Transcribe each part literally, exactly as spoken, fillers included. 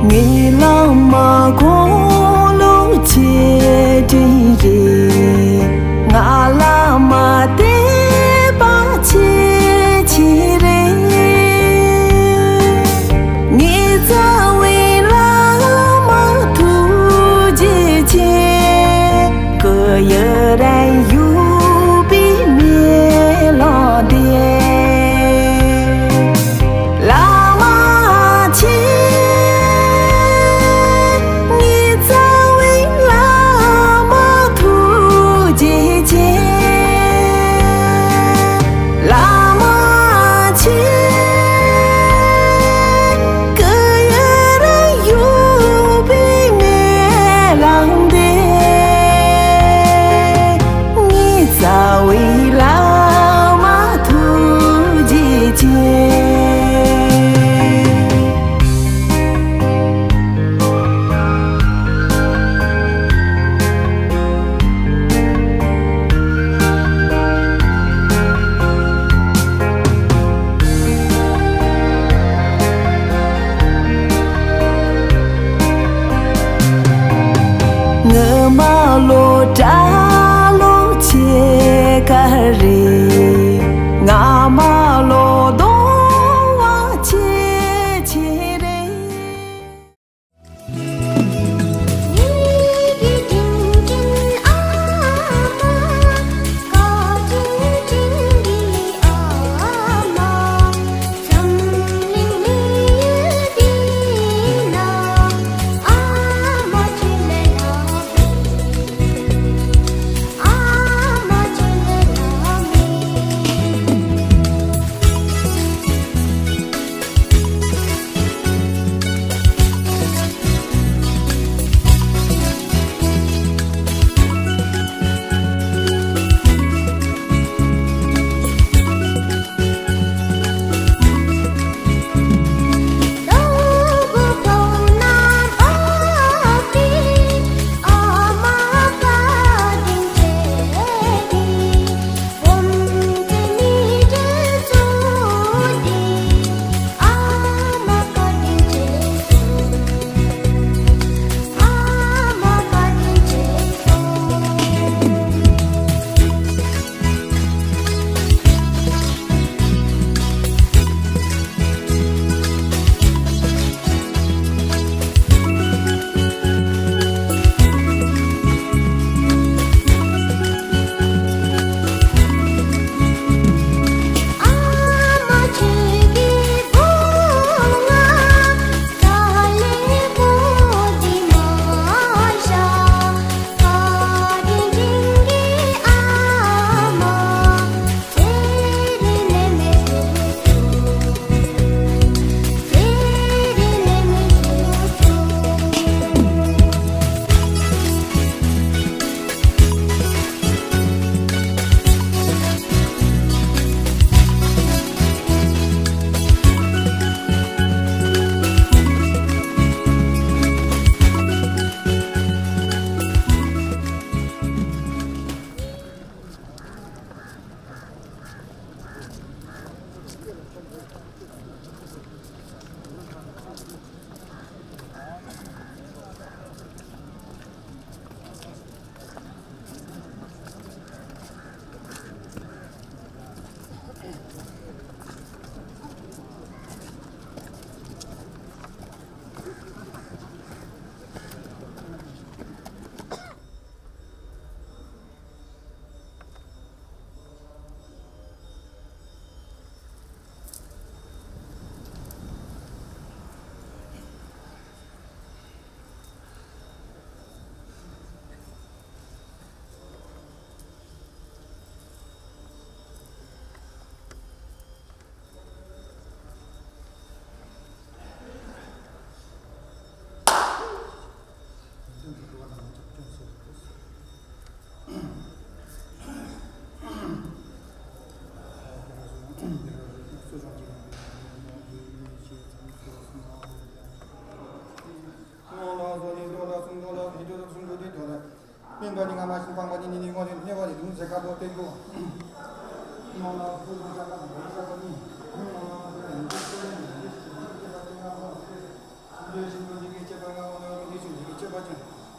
ངའི་བླ་མ་དགུང་ལོ་ཆེ་འདྲ་རེད། ང་བླ་མ་བསྟན་པ་ཆེ་ཆེ་རེད། ངའི་རྩ་བའི་བླ་མ་ཐུགས་རྗེ་ཆེ། གུ་ཡུ་རན་ཡུ་པི་མེ་ལོ་དེ། བླ་མ་ཆེ། ངའི་རྩ་བའི་བླ་མ་ཐུགས་རྗེ་ཆེ། བླ་མ་ཆེ། གུ་ཡུ་རན་ཡུ་པི་མེ་ལོ་དེ། ངའི་རྩ་བའི་བླ་མ་ཐུགས་རྗེ་ཆེ། སྔོན་མ་ལོ་གྲྭ་ལོ་ཆེ་ག་རེད། སྔ་མ་ལོ་གདོང་བ་ཆེ་ཆེ་རེད། སྨིན་པ་ནི་སྔ་མ་བཞིན་སྤངས་པ་ནི་ནི་ནི་སྔོན་ནས་གནས་པ་ནི་དུང་ཟེར་དཀར་པོ་སྟེ་རྒྱུ། སྨོན་ལམ་སྐུ་གསུམ་ཆགས་པ་ནི་མ་ཡིན་པ་ནི། སྨོན་ལམ་སྐུ་གསུམ་ཆགས་པ་ནི་མ་ཡིན་པ་ནི།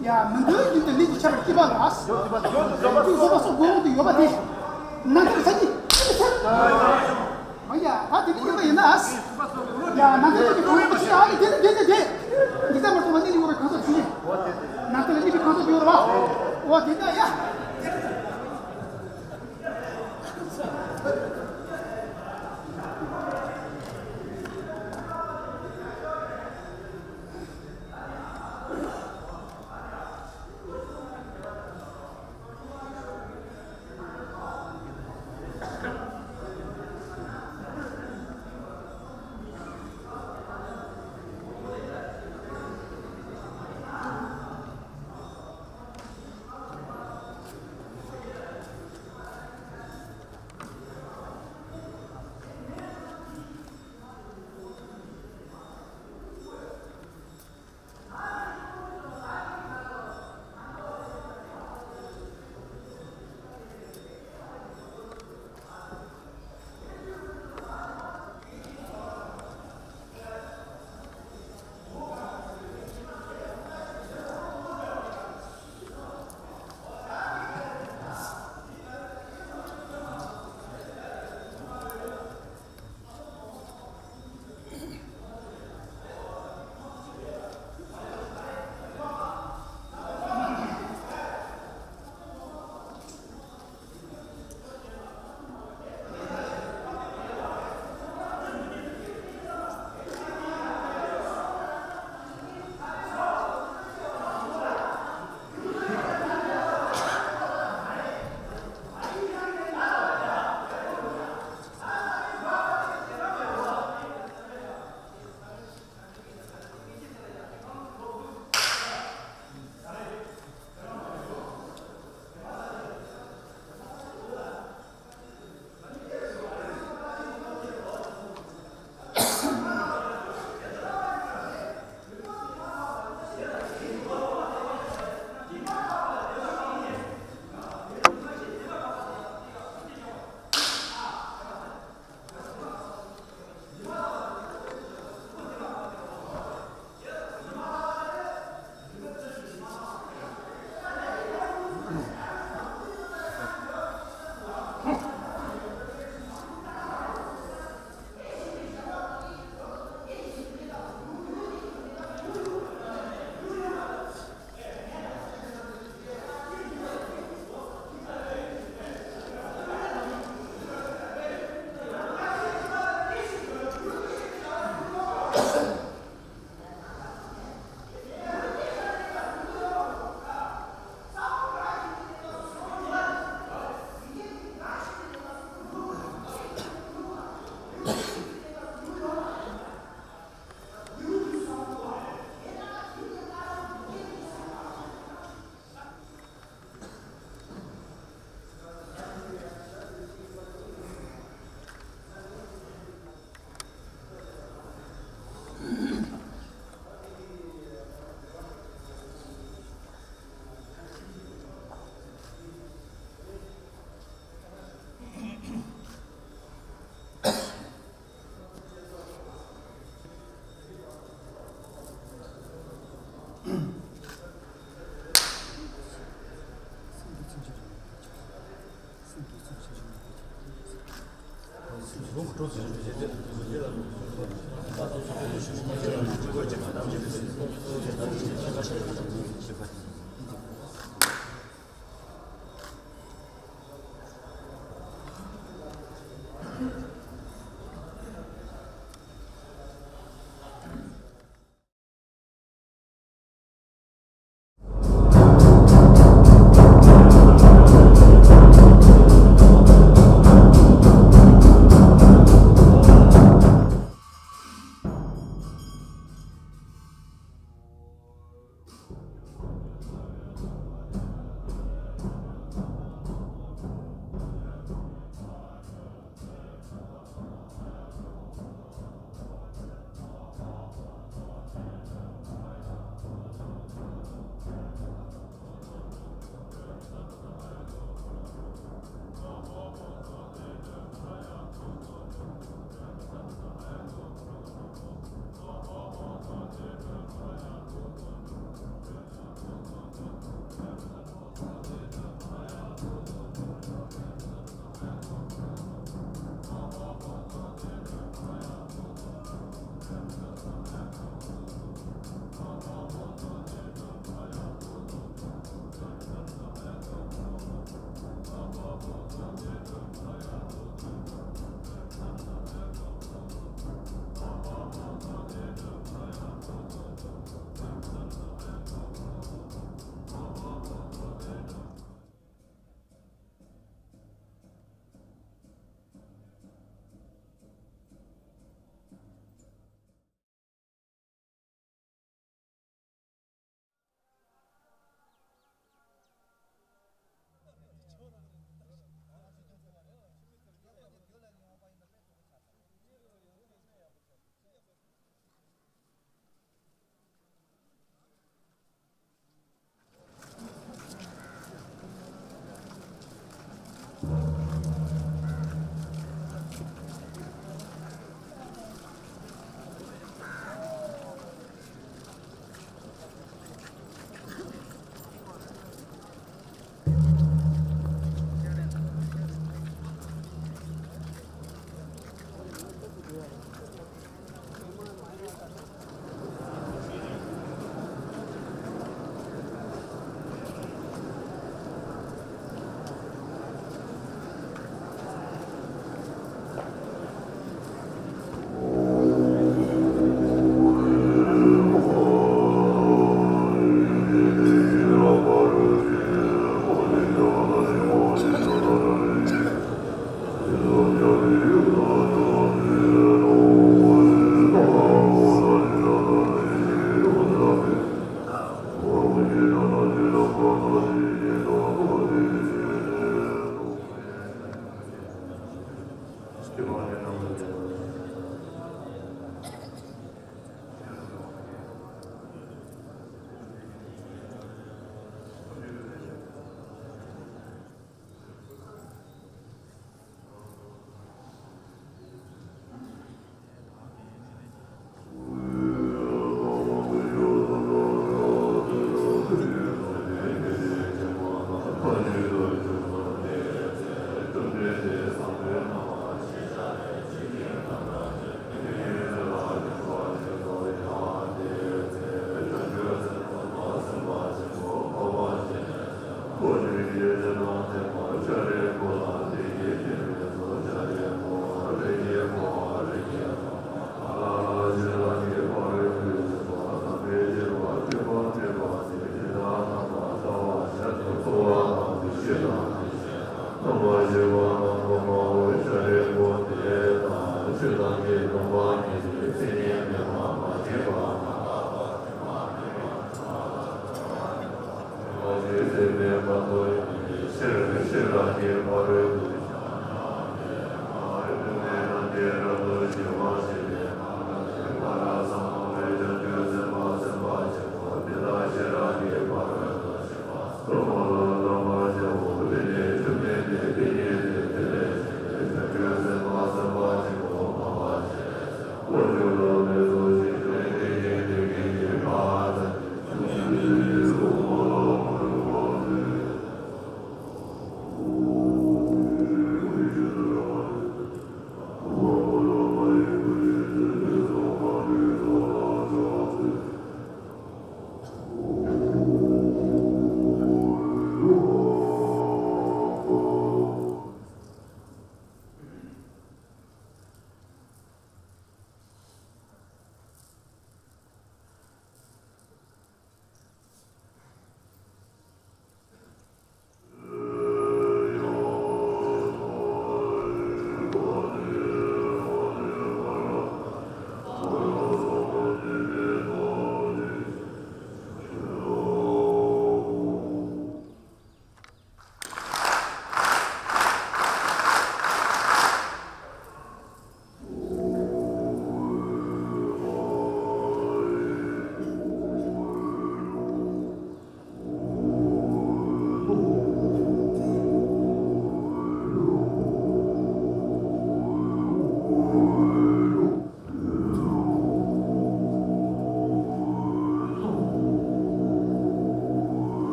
ཡ། མི་འདོད་རྒྱུ་དེ་ལས་ཀྱི་ཆར་སྐྱིད་པ་ལ། ཡོད་ཟོ་པ་སོགས་དགོས་འོང་དུ་ཡོད་པ་དེ། ནང་ཁུལ་ས་གི་ཅི་མི་ཚེ། མ་ཡ་ད་དེ་ནི་ཡིན་པ་ཡིན་ན། ཡ་ནང་ཁུལ་ཅི་གི་གོ་ཡོང་པ་ཞིག་ཨ་ནི་དེ་ནི་དེ་དེ་དེ། འདི་ལྟར་མ་གཏོགས་ལ་གནས་ལུགས་ཡོད་པའི་གང་ཟག་བྱུང་ནས། ནང་དོན་ལ་གནས་པའི་གང་ཟག་བྱུང་ཡོད་རེད་བ། འོ་དེ་འདྲ་ཡ།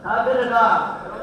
ད་འདིར་ལ། ཨ།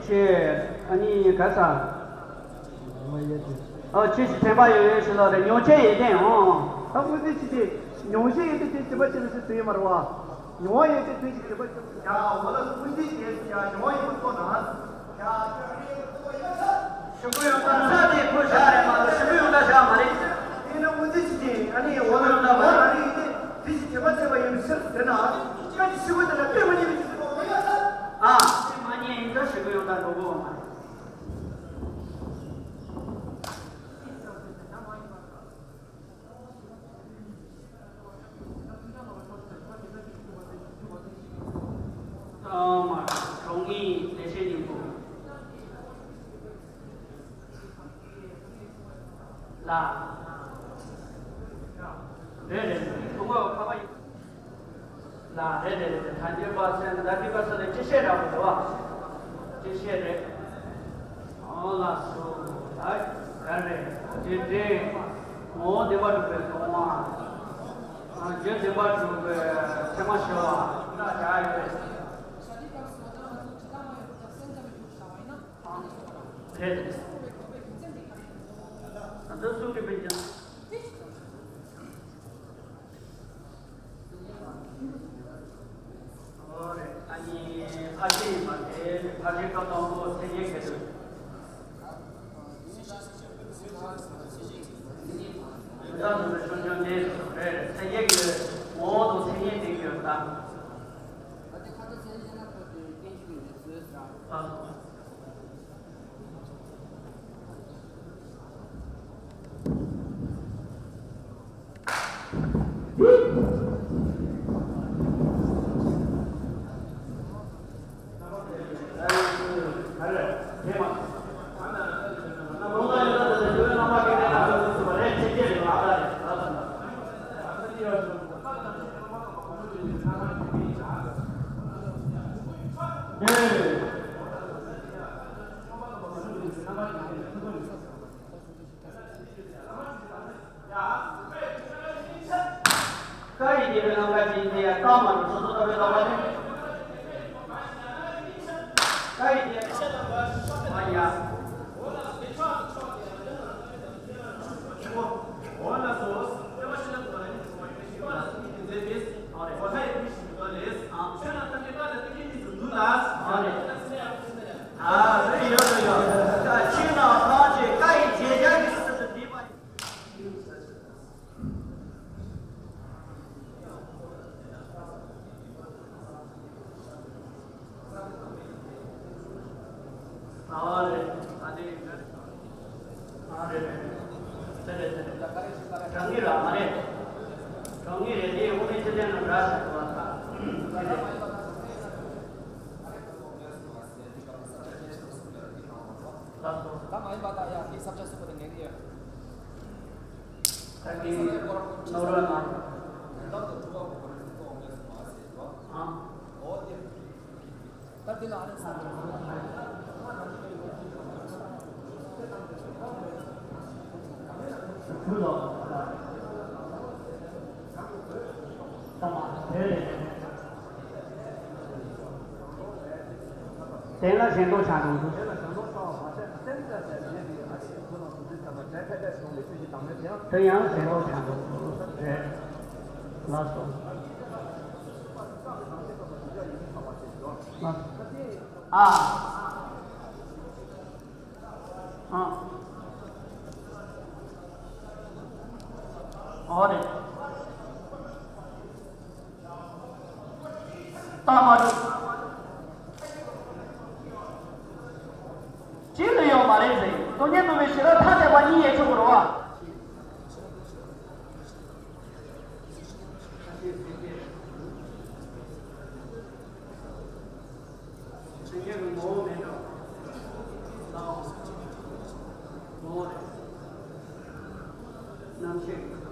ཆེ། ཨ་ནི་ག་ས། ཨ། ཆོས་ཀྱི་དྲན་པ་ཡོད་ཡོད་ཞུ་ལ་རེ། མྱོང་བྱེད་ཡོན་ཏན་འོང་། ད་སྔོན་དུས་ཀྱི་དེ་མྱོང་བྱེད་ཡོན་ཏན་དེ་དྲན་པ་བྱེད་ན་ཞེས་དོན་ཡོད་མ་རེད་བ། མྱོང་བ་ཡོད་ཅེས་དོན་ཞིག་བྱེད་པ་ཞིག་ཡ། འོ་ལ་སྔོན་དུས་དེ་ཡ་མྱོང་བ་ཡོད་པ་ཐོག་ན། ཡ། ཞུ་གི་ཡོད་པ་ས་དེ་ཁོ་བཞག་རེད་མ་གཏོགས་ཞུ་གི་ཡོད་ད་བཞག་མ་རེད། དེ་ནི་སྔོན་དུས་ཀྱི་དེ་ཨ་ནི་འོ་ལ་ཞུ་གི་ཡོད་ད་མ་རེད། དེ་ཞིག་བྱེད་ བ་བྱས་པ་ཡིན་ཕྱིར་དེ་ན་སྐད་ཅིག་ཞུ་བ་དེ་ལ་དཔེ་མ་རྙེད་པའི་ཕྱིར་ཏེ། ཨ། དཔེ་མ་རྙེད་ཡིན་ད་ཞུ་གི་ཡོང་ད་འགྲོ་གི་ཡོད་མ་རེད། ཨ་མ་གྲོང་ངེས་བདེ་ཆེན་སྙིང་པོ། ལ། རེད་རེད། ཐུགས་ཁ་པ་ཡིན། ལ། རེད་རེད་རེད། ད་འདི་པ་སེ་ན་ད་འདི་པ་སེ་ན་ཅི་བཤད་ར་བ་རེད་བ། ཅི་བཤད་རེད། ཨོ་ལགས་སོ། ད་ག་རེད། རྗེས་དྲན། ངོ་བོ་བདེན་པར་གྲུབ་པའི་སྟོང་པ། ཨ། རྗེས་བདེན་པར་གྲུབ་པའི་ཚད་མ་བྱ་བ་འདྲ་བྱ་ཡོད་རེད། རེད། ད་ལྟ་གསུང་གི་མིན་ཀྱང་། ཨོ་རེད། ཨ་ནི་ཕར་ཕྱིན་ཡིན་པ་དེ་ཕར་ཕྱིན་སྐབས་དང་པོ་མཚན་ཉིད་གལ་ཆེ། མི་རྟག་འདུ་བའི་ཆོས་ཅན་དེ་རེད། མཚན་ཉིད་ཀྱི་ངོ་བོ་དང་མཚན་ཉིད་དེ་ཡོད་ད། ཨ། བཀའ་ཡི་རྒྱལ་པོའི་རྣམ་ཐར་ཅན་དེ་ཡང་བཀའ་མ་ལུས་སོ་སོ་ལྟ་བུའི་ལག་པ་ནི། བཀའ་ཡི་རྒྱལ་པོ། ཨ་ཡ། འོ་ན་སོ། ཨ་རེ་ཡོད་རེ་ཡོད། ད་ཕྱི་ནང་གང་བྱེད་བཀའ་ཡི་རྗེས་འཇུག་གི་སྲིད་དུ་བསྡུས་པ་ཡིན། ཨ་རེ། ཨ་དེ། ཨ་རེ་རེ། དེ་རེད་དེ་རེད། གྲངས་ངེས་ར་མ་རེད། གྲངས་ངེས་རེད་དེ། དབུ་མའི་ཚིག་དོན་ལ་འདྲ་ཞིག་འདུག་བ། ད་དེ་རེད། ལགས་སོ། ད་མ་ཡིན་པ་ད་ཡ་དེའི་ས་བཅད་གསུམ་པོ་དེ་ངེས་ཀྱི་ཡོད། ད་དེ་ནོར་བ་ན། ཨ། ད་དེ་ལ་ཨ་ནི་ས། དེ་ལ་གཞན་དོན་ཆགས་འགྲོ་འདུག་དེ་ཡང་གཞན་དོན་ཆགས་འགྲོ་རེད། ལགས་སོ། ལགས་སོ། ཨ། ཨ། འོ་རེད། རྟགས་མ་གྲུབ། གཅིག་ལ་ཡོད་མ་རེད་ཟེར། སྟོང་ཉིད་རྟོགས་པའི་ཤེས་རབ་ཐ་དད་པ་གཉིས་ཡོད་ཆོག་གི་རེད་བ། ཆོས་ཉིད་ཀྱི་ངོ་བོ་མེད་འགྲོ། ལའོ། ངོ་བོ་རེད། རྣམ་ཤེས་ཀྱི།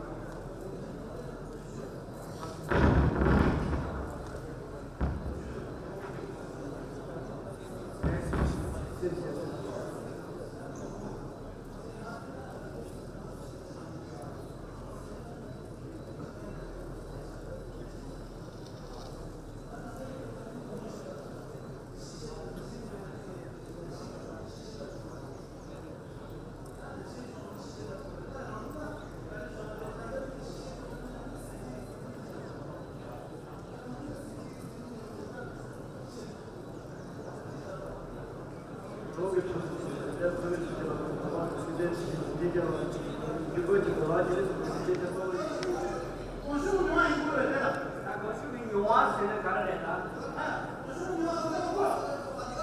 ཟེར་ན་ག་རེ་རེད་ད།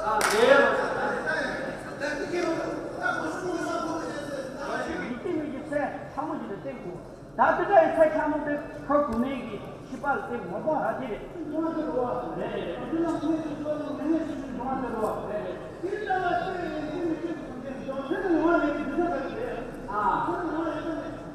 ཨ་རེད་རོ། ད་དེ་ཁྱེད་རང་ད་གོ་ཤུགས་མི་མང་པོ་ཞིག་ཟེར་ད། མི་སྐྱེ་མི་སྐྱེ་ཚེ་ཕྲ་མོ་ཞིག་ལ་བརྟེན་དགོས། ད་དེ་འདྲ་ཡི་ཚེ་ཕྲ་མོ་དེ་ཁོ་གོ་མེད་ཀྱི་ཤི་བ་ལ་བརྟེན་མ་དགོས་ཧ་དེ་རེད། འབྱུང་བ་དེ་རོ། རེད་རེད། དེ་ལ་མི་དེ་ཚོ་ནི་མི་ངན་ཞིག་གི་འབྱུང་བ་དེ་རོ། རེད་རེད། དེ་ལྟ་བ་ལྟ་བའི་ཡིན་གྱི་མི་སྐྱེ་གི་འབྱུང་ཚེ་འབྱུང་ཚེ་ནི་ངོ་བོ་མེད་ཀྱི་འདུ་ཤེས་ལ་རེད། ཨ་ཚེ་ནི་ངོ་བོ་མེད་ཀྱི།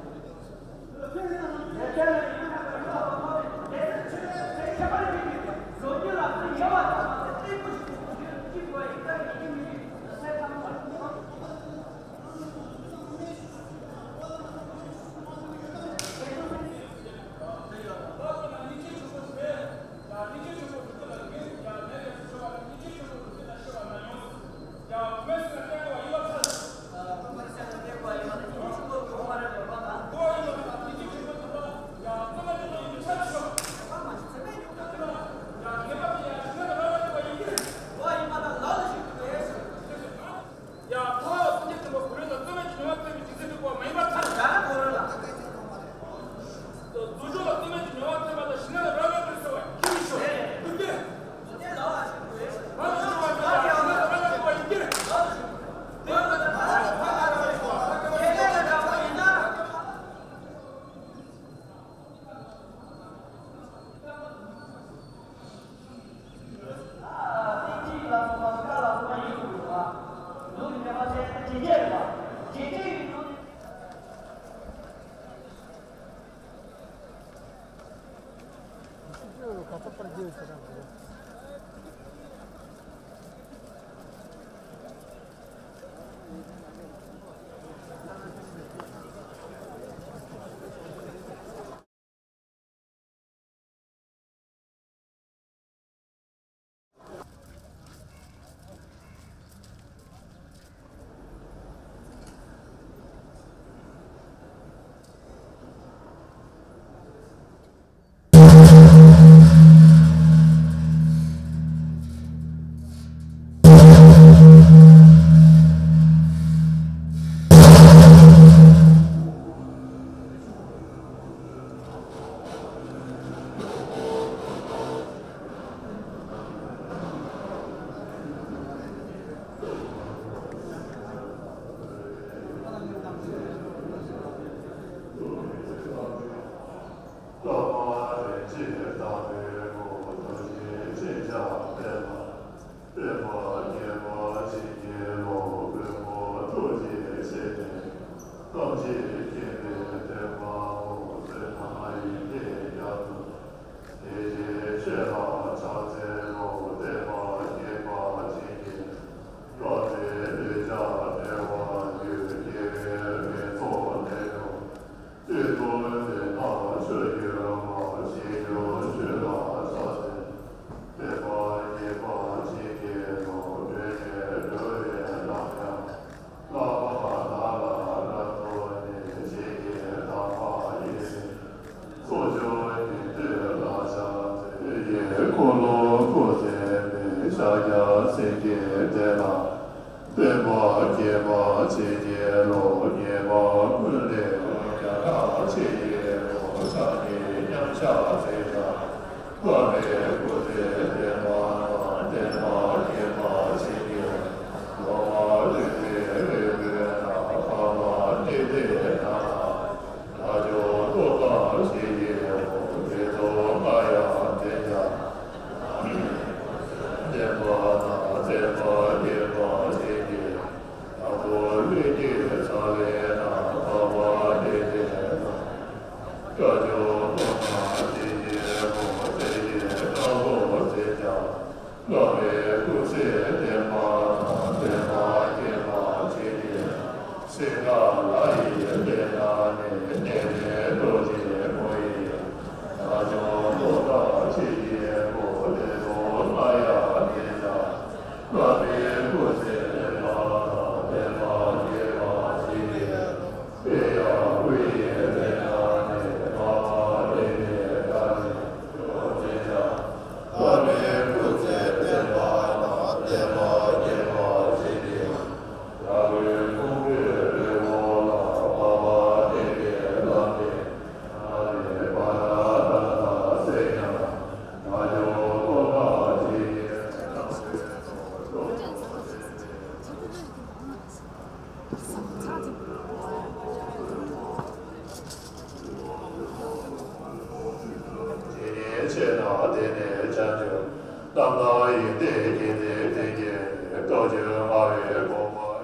རྣམ་དག་ཡིན་ཏེ་དགེ་འདུན་ལྷན་སྐྱེས་རྟོགས་བརྗོད་སྨྲ་བའི་དགོངས་པ།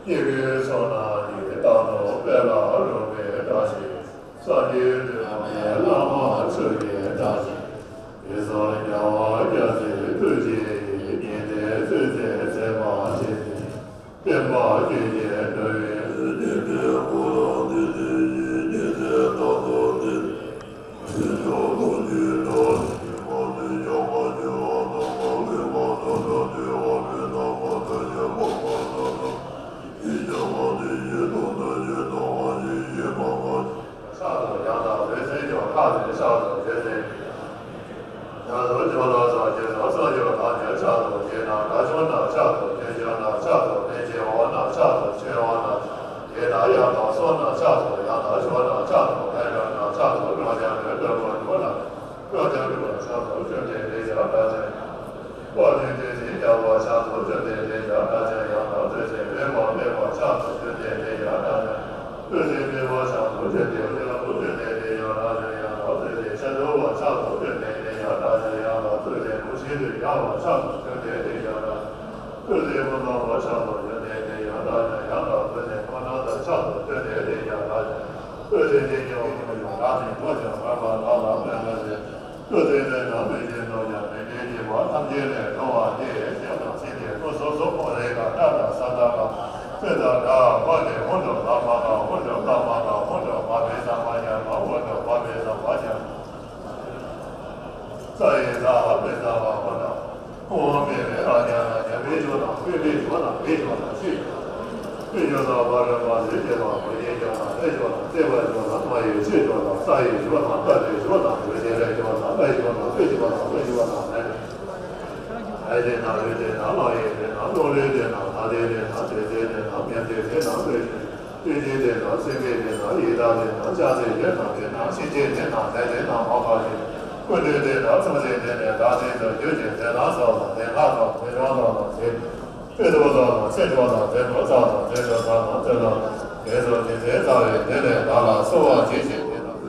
སྐྱེ་བོའི་ཚོགས་རྣམས་ཀྱིས་རྟག་ཏུ་དཔལ་ལ་རོལ་པའི་བཀྲ་ཤིས། སངས་རྒྱས་འདུས་པའི་བླ་མ་ཚུལ་གྱི་བཀྲ་ཤིས། དེ་ཚོ་རྒྱལ་བ་རྒྱལ་སྲས་ཐུགས་རྗེ་ཡིས། ཉན་ཐོས་ཚུལ་འཛིན་མཛད་པ་ཆེ་སྟེ། བསྟན་པ་རྒྱུན་ཆེན་འགྲོ་བའི་བདེན་པའི་འཁོར་ལོ་འདི་ནི་ཉིད་ཀྱིས་རྟག་ཏུ་བདེན། ཕྱག་ཏུ་ཡང་དག་བཟོད་བསྲན་ཀྱང་ཁ་ནས་ཕྱག་ཏུ་བཟོད་བསྲན། ཡང་དག་སྦྱོར་ལ་སོགས་ཀྱི་ཚོགས་སོགས་ཀྱང་ཐམས་ཅད་ཕྱག་ཏུ་བྱིན་ལ། དགའ་བྱུང་རྣམས་ཕྱག་ཏུ་བྱིན་ཅིང་རྣམས་ཕྱག་ཏུ་བྱིན་ཅིང་འོ་རྣམས་ཕྱག་ཏུ་བྱིན་འོ་རྣམས་བྱིན་ལ། ཡང་དག་སོ་རྣམས་ཕྱག་ཏུ་ཡང་དག་སྦྱོར་རྣམས་ཕྱག་ཏུ་ལྷན་སྦྱོར་རྣམས་ཕྱག་ཏུ་སྒྲོག་ཀྱང་ལྷན་སྒྲོག་པོ་འགྲོ་རྣམས་སྒྲོག་ཀྱང་སྒྲོག་པ་ཕྱག་ཏུ་བཅོམ་ལྡན་འདས་ཀྱང་སྒྲོག་ཀྱང་། དཔལ་ལྡན་དུས་གསུམ་རྒྱལ་པོ་ཕྱག་ཏུ་བཅོམ་ལྡན་འདས་ཀྱང་སྒྲོག་ཀྱང་། ཡང་དག་ཐོས་བསམ་འོད་དཔག་མེད་པ་ཕྱག་ཏུ་བཅོམ་ལྡན་འདས་ཀྱང་སྒྲོག་ཀྱང་། ཐོས་བསམ་མེད་པ་ཕྱག་ཏུ་བཅོམ་ལྡན་འདས་ཀྱང་སྒྲོག་ཀྱང་། ཡང་དག་ཐོས་བསམ་ཤར་ཕྱོགས་པ་ཕྱག་ཏུ་བཅོམ་ལྡན་འདས་ཀྱང་སྒྲོག་ཀྱང་། ཡང་དག་ཐོས་བསམ་རླུང་ཤིན་ཏུ་ཡལ་བ་ཕྱག་ཏུ་བཅོམ་ལྡན་འདས་ཀྱང་སྒྲོག་ཀྱང་། ཐོས་བསམ་ཀུན་བཟང་པོ་ཕྱག་ཏུ་བཅོམ་ལྡན་འདས་ཀྱང་སྒྲོག་ཀྱང་། ཡང་དག་ཐོས་བསམ་ཀུན་བཟང་དང་ཕྱག་ཏུ་བཅོམ་ལྡན་འདས་ཀྱང་སྒྲོག་ཀྱང་། ཐོས་བསམ་ཆོས་ཉིད་ཀྱང་ཡོངས་སུ་གྲགས་ཤིང་གོ་ཞིང་ལེགས་པར་བརྟགས་ལ་སྨོན་ལམ་བྱེད། ཐོས་བསམ་ལས་ཀྱང་མི་བྱེད་རྣམས་ཀྱང་མི་འབྲལ་གྱི་བར་ཐམས་ཅད་ལས་སྒྲོལ་བར་བགྱི། ཞེས་དང་ཚིག་དེ་སྐུ་གསུང་གསུང་མོ་རེ་ག་ཏ་དང་ས་ཏ་ག་ཚེ་དང་ན་བ་ནི་ཧོ་འགྲོ་ལ་མ་ག་ཧོ་འགྲོ་ལ་མ་ག་ཧོ་འགྲོ་མ་བེ་ས་མ་ཉ་མ་ཧོ་འགྲོ་མ་བེ་ས་མ་ཉ། ས་ཡི་ས་ཧ་བེ་ས་མ་ཧོ་འགྲོ། ཧོ་མེ་བེ་ར་ཉ་ན་ཉ་བེ་ཇོ་ན་བེ་བེ་ཇོ་ན་བེ་ཇོ་ན་ཤི། དཔེ་ཆོས་དང་བ་རེ་བ་ལས་སྐྱེས་པ་མ་ཡིན་ཀྱང་ན། དཔེ་ཆོས་དང་བརྩེ་བ་ཆོས་དང་མ་ཡིན་ཆོས་ཆོས་དང་། ས་ཡི་ཆོས་དང་བཀའ་དྲིན་ཆོས་དང་བོད་ཆེན་རེ་ཆོས་དང་། ཨ་ཡི་ཆོས་དང་དཔེ་ཆོས་དང་བོད་ཆོས་དང་ཨ་ཡི་ཆོས་དང་བོད་ཆོས་དང་། ལ་ཡི་ཆོས་དང་ལོ་ལེ་ཆོས་དང་ལ་ལེ་ཆོས་དང་དེ་ཚེ་ཆོས་དང་ཉན་ཐོས་ཆོས་དང་དཔེ་ཆོས། ལུས་ཀྱི་དེ་དང་སེམས་ཀྱི་དེ་དང་ཡི་དྭགས་དེ་དང་ལྕགས་ཚེ་ཡོད་དང་དེ་དང་ཤིང་ཆེན་དེ་དང་ལས་དེ་དང་མ་པ་ཞིག་ཀུན་འདུས་དེ་དང་ཚངས་ཐིག་དེ་ནས་བདག་ཆེན་དུ་གྱུར་ཅིང་དེ་དང་སོགས་དང་དེ་དང་སོགས་དེ་དང་སོགས་དང་དེ་དཔེ་དེ་སོགས་དང་ཚེ་སྒྲོག་དང་དེ་སྒྲོག་ཚ་དང་དེ་སྒྲོག་ཚ་དང་དེ་སྒྲོག་དེ་སོགས་དེ་ཚེ་ཚ་བའི་དེ་ནས་བདག་ལ་གསོལ་བ་བགྱིད་ཅིང་དེ་དང་།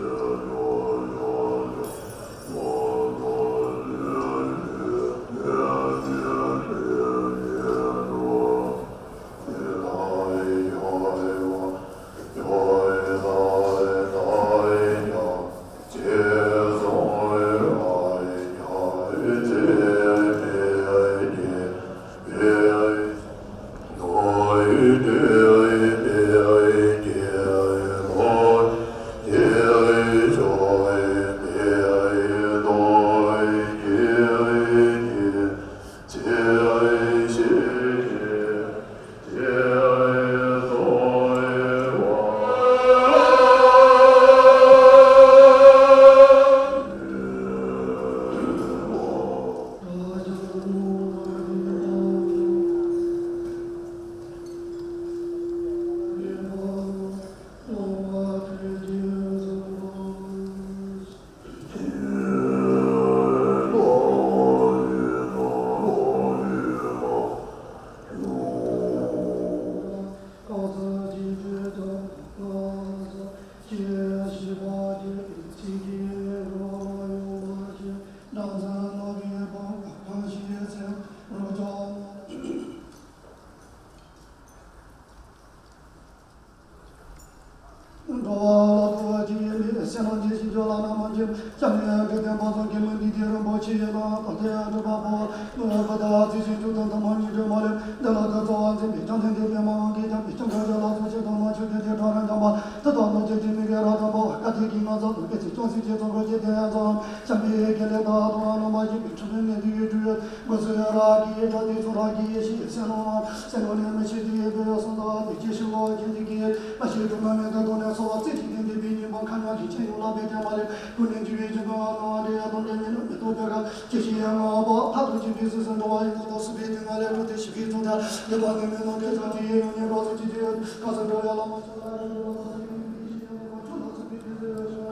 འགྲོ་བ་ལ་ཐུགས་རྗེ་ཡིས་སེམས་ནང་བསྐྱེད་ཞིང་སྐྱོ་ལ་ན་མ་སྐྱེས། སྐྱབས་གནས་དགེ་ལྡན་པ་ཚོ་གི་མུ་ཏིག་དེ་རིན་པོ་ཆེ་ཡོད་ལ་ཐོག་ཐེ་གྲུབ་པ་པོ་ནོར་བུ་དང་རྩི་ཤིང་ཆུ་དང་ཐུན་མོང་ཉིད་སྒྲོལ་མ་ལས། འདི་ལ་ཐུགས་རྩ་བ་འཛིན་པའི་བཅོམ་ལྡན་འདས་པདྨ་དབང་གིས་ཀྱང་། བྱང་ཆུབ་ལ་སོགས་ཆོས་དང་མ་ཆོས་ཀྱི་དེ་གྲོགས་རིན་ཐང་པ། ཐུགས་དམ་ལ་བསྐྱེད་ཅིང་མི་དགེ་བ་དང་པོ་བཀའ་དྲིན་གྱི་ངང་ཚུལ་དུ་སྐད་ཅིག་ཅུང་ཟད་ཀྱི་ཚོགས་འཁོར་གྱི་དེ་ཡང་ཚོགས། བྱམས་པའི་དགེ་ལེགས་དང་སྡུག་བསྔལ་རྣམ་པ་ཞི་བའི་འཁྲུལ་པའི་ནད་དུ་ཡོད་གྲོལ་བའི་སྒོ་སུ་ཡོད་ར་གི་ཡེ་གྲ་དེ་ཚོ་ར་གི་ཡེ་ཤེས་སེམས་ནང་ན་སེམས་ནང་ནས་མི་ཤེས་དེ་ཡོད་པའི་སོང་ཙང་དེ་སྐྱེ་ཤི་བ་རྒྱུན་དུ་གི་མ་ཤེས་དྲུག་མ་མེད་དུ་དོན་ནས་སོ་བ་རྩེ་གཅིག་ཏུ་འདུས་པའི་སྙིང་པོ་མཁའ་མཉམ་གྱི་སྤྱན་ཡོངས་ལ་བེ་ཏན་མ་ལེ་ཀུན་ནས་འཇུ་བའི་འཇུ་ཀ་ནང་རེ་ཡ་དང་ལྡན་མིན་ནམ་མི་རྟོག་པའི་ཁ་སྐྱེ་ཤི་ཡང་ངོ་བོ་མཐར་ཐུག་གི་བདུད་རྩི་སུ་འགྲོ་བ་ཡིན་ན་དོ་སུ་བེ་ཏན་མ་ལེ་ཀུན་ཏེ་ཤི་བའི་ཚོགས་ཀྱང་ཡོད་པ་ནི་མིན་ནོ་སྐད་ཅིག་ཡོད་ཡོད་ནས་རོ་སུ་ཅི་ཅི་ཡོད་ག་སུ་འགྲོ་ཡ་ལ་མ་ཤོར་ལ་རེ་འགྲོ་ལ་མ་ཤོར་ཡིན་པའི་ཤི་ཡང་ནས་མ་ཆོག་ལ་སུ་བེ་ཏན་ཟེར་ཡོད་ཤོར།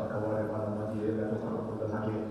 ག་བ་རེ་བ་ལ་མ་དེ་ཡོད་པའི་ཐོག་ཁ་ལ་ཁོ་ལ་ལྷ་འདྲེ།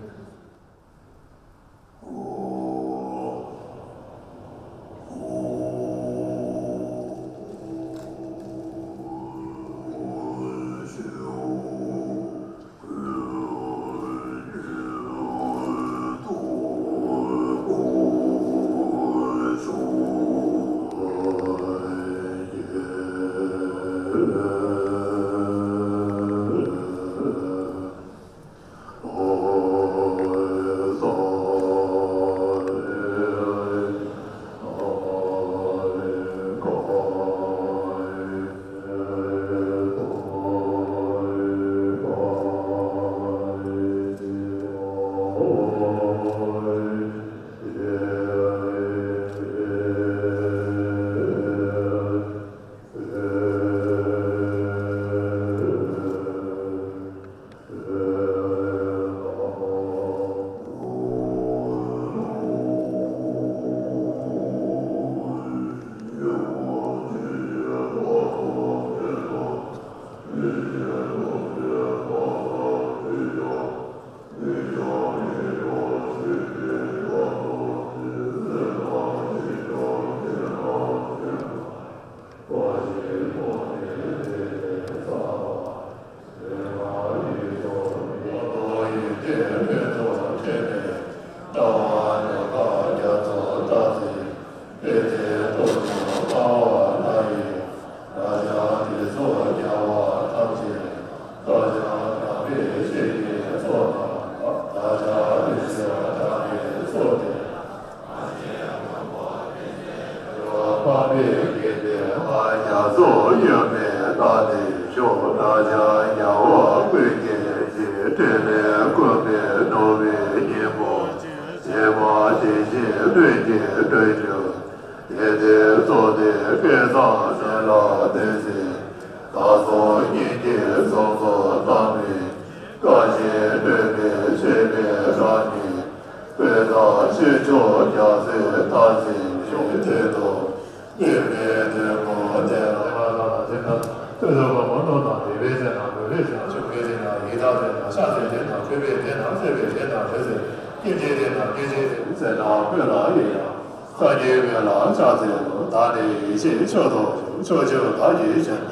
སངས་རྒྱས་འོད་ལ་ཕྱག་འཚལ་ལོ། བདག་ནི་ཡེ་ཤེས་མཆོག་ཏུ་ཞུགས། ཕྱོགས་བཅུ་བདག་གིས་བྱོན།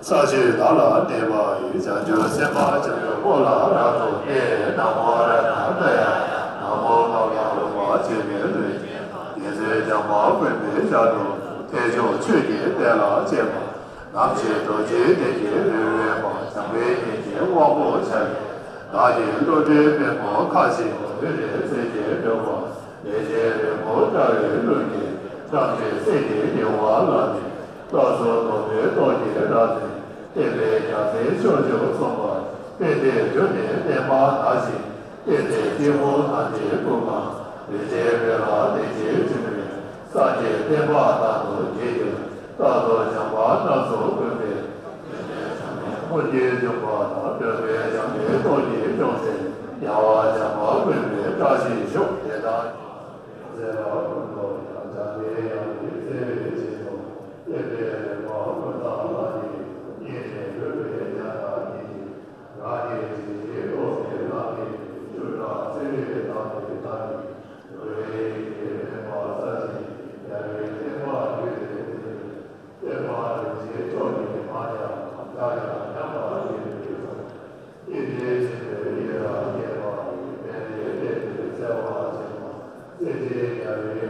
ས་བཅུ་བདག་ལ་གནས་པ་ཡི། བྱང་ཆུབ་སེམས་དཔའ་བྱང་ཆུབ་འཁོར་ལ་རབ་ཏུ་བསྟེན། ན་མོ་རཏྣ་ཏྲཱ་ཡ། ན་མོ་ཀཱ་ལྱ་ཝ་ལུ་པ་ཆེན་པོའི་ལུས་ཅན། རྒྱལ་སྲས་བྱམས་པ་མགོན་པོའི་ཞབས་དྲུང་། ཐེག་མཆོག་ཆོས་ཀྱི་གཏེར་ལ་སྤྱད་པ། ནམ་ཞིག་རྡོ་རྗེ་གདན་གྱི་རི་བོའི་བར། བྱམས་པའི་སྙིང་རྗེའི་དབང་པོ་འཆང་བའི། བདག་གི་བློ་གྲོས་པད་མོ་ཁ་བཞིན། མོས་པའི་ཚིག་གིས་འགྲོ་བ། ལས་ཅན་རིང་པོ་འདྲ་བའི་ཀླུ་གཉན། བྲམ་ཟེ་སྲས་ཀྱི་ཉེ་བར་བླངས་ནས། སྐབས་སུ་དོགས་པའི་ཏོག་གི་ར་བཙན། བསྟན་པའི་རྒྱལ་མཚན་ཕྱོགས་བཅུར་སོང་བ། དཔལ་ལྡན་འབྱུང་གནས་བསྟན་པ་དར་ཞིང་། བསྟན་འཛིན་སྐྱེས་བུ་རྣམས་ཀྱི་སྐུ་མངའ། རིན་ཆེན་འོད་ལ་གདན་ཞིག་བྱོན་པས། སངས་རྒྱས་བསྟན་པ་དར་དུ་རྒྱས་གྱུར། རྟག་ཏུ་བྱམས་པ་རྣམས་སུ་བཀུར་ཏེ། སྔོན་གྱི་འབྱུང་བ་དང་། འགྲོ་བའི་སྦྱངས་པའི་ཏོག་གིས་སྐྱོང་སྟེ། རྒྱལ་བ་བྱམས་པ་མགོན་པོའི་བཀྲ་ཤིས་ཤོག། དེ་ལྟར་ཚེ་ལ་ཀུན་ཏུ་ཡང་། བྱམས་པའི་དབྱངས་ཀྱིས་བརྩེ་བའི་བྱིན་མོ། བསྟན་པའི་རིམ་པ་ཀུན་བཟང་ལ་ནི། སྙིང་ནས་གུས་པས་ཉན་དང་ཉན་ཅིང་། རང་གི་བྱིན་གྱིས་རློབ་པའི་ལམ་གྱི་བཅུ་དྲུག་ཚེ་རིང་དང་ནི་ད་ནི། འགྲོ་བའི་ཡི་གེ་མེད་པ་གསལ་ཞིང་། རྒྱལ་བའི་བསྟན་པ་རྒྱུད་ལས་བཏུས། བསྟན་པ་རིན་ཆེན་མཆོག་ནི་མང་ཡང་། བརྒྱ་ཡང་ཉམས་པ་ཡིན་པའི་ཚོགས། སྙིང་རྗེ་ཆེན་པོའི་ཡི་རང་རྒྱས་པ་ཡི། ཕན་བདེའི་དཔལ་གྱིས་གསལ་བར་བྱེད་པ། སྲས་ཆེན་རྒྱལ་བའི་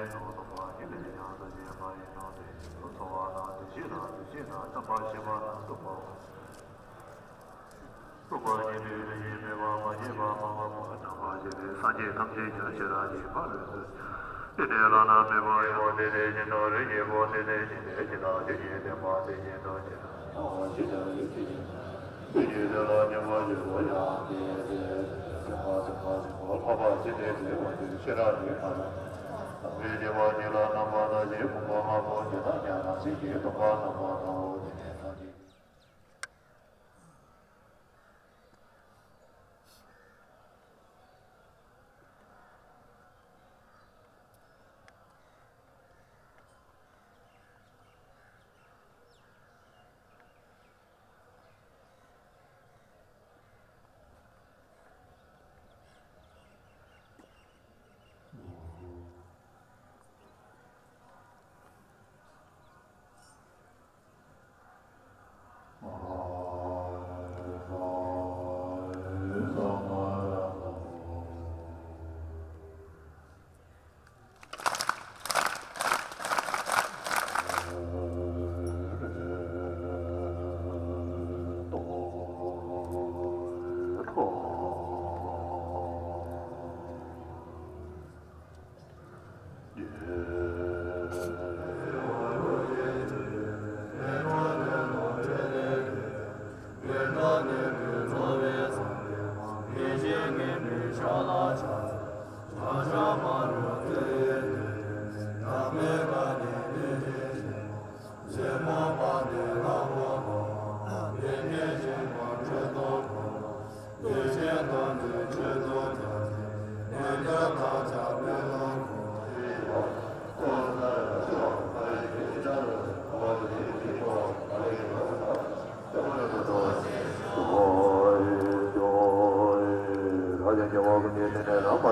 ནང་དུ་མ་ཡིན་པའི་ཡང་དག་ཅན་མ་ཡིན་ནོ། དེ་བཞིན་དུ་ཚོར་བ་རྣམས་དེ་བཞིན་ལ་དེ་བཞིན་དུ་རྣམ་པར་ཤེས་པ་རྣམས་སྟོང་པའོ། སྟོང་པ་ཉིད་དུ་ཡོད་དེ་ཉིད་མེད་པ་མ་སྐྱེས་པ་མ་འགགས་པ་རྣམ་པར་ཤེས་པའི་སངས་རྒྱས་ཐམས་ཅད་ཀྱང་ཤེས་རབ་ཀྱི་ཕ་རོལ་ཏུ། དེ་ནས་བླ་ན་མེད་པ་ཡོད་པ་དེ་དེ་བཞིན་དུ་རིགས་ཀྱི་བུ་དེ་དེ་བཞིན་དུ་ཇི་ལྟར་ཇི་སྙེད་བསྟན་པ་དེ་བཞིན་དུ་ཇི་ལྟར་ཡང་ཇི་ལྟར་ཡོད་དེ་བཞིན་དུ། དེ་ཉིད་དེ་ལ་སྙོམས་པར་ཞུགས་པ་ཡང་དེ་ཡང་དེ་ལ་སེམས་པ་སེམས་པ་སེམས་པ་ལྷག་པར་ཇི་སྙེད་བསྟན་པ་དེ་ཤེས་རབ་ཀྱི་ཕ་རོལ་ཏུ། ལམ་རིམ་བསྐྱེད་པ་གཉིས་ལ་རྣམ་པར་ཐར་ཞིང་། བུམ་པ་ལྔ་པོ་ཇི་ལྟར་མཉམ་པ་ཇི་སྙེད་སྟོང་པ་རྣམ་པར་ཐར་རོ། དེ་ནས་ཐམས་ཅད།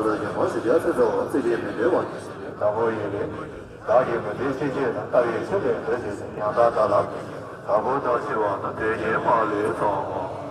བདག་གི་མུ་སྟེགས་ཤེས་བྱེད་དང་ལྟ་བའི་ཕྱིར་ལས་འདོད་ཅེས་བདག་པོ་ཡིན་ལས། བདག་གི་མུ་སྟེགས་ཤེས་བྱེད་དང་ལྟ་བའི་ཕྱིར་ལས་འདོད་ཅེས་ཡང་དག་ལྟ་ལ། བདག་པོ་དང་ཕྱི་བ་དང་དོན་གཉིས་མ་ལུས་སོ།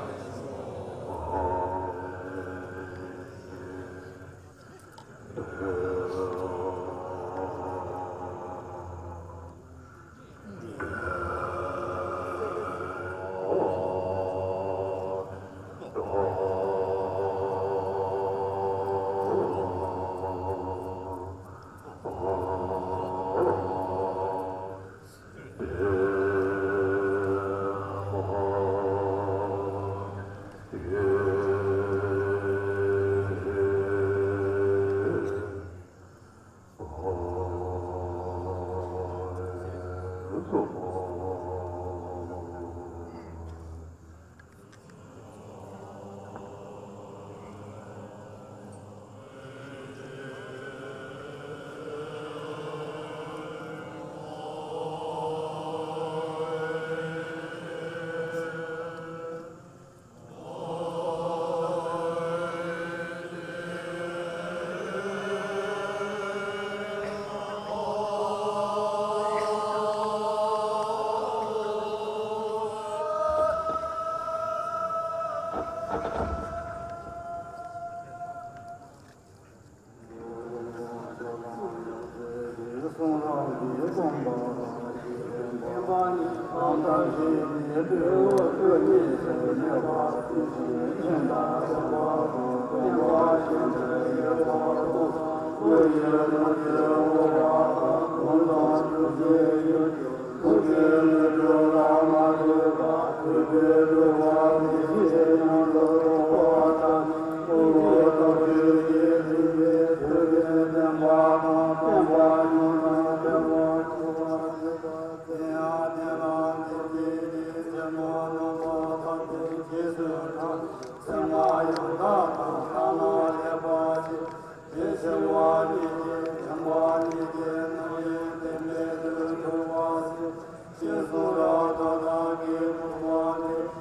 དེ་ཕྱི་མ་ཉིད་ཀྱི་བྱམས་པ་ཉིད་ཀྱི་རྣམ་གཡེང་བདེན་མེད་དུ་གྱུར་པ་ཞིག་ཅེས་གསུངས་ལ། ད་བདག་གིས་གྲུབ་པ་དེ་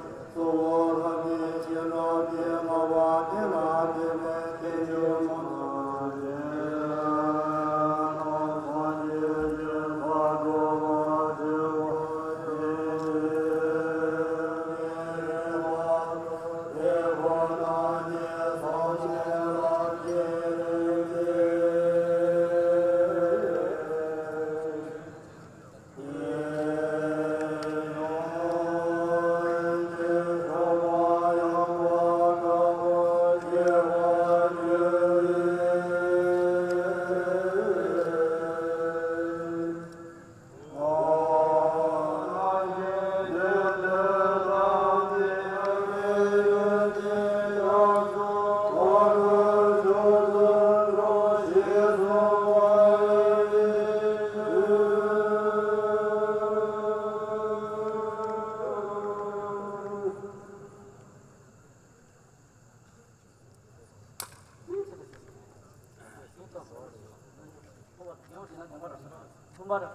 ཕྱག་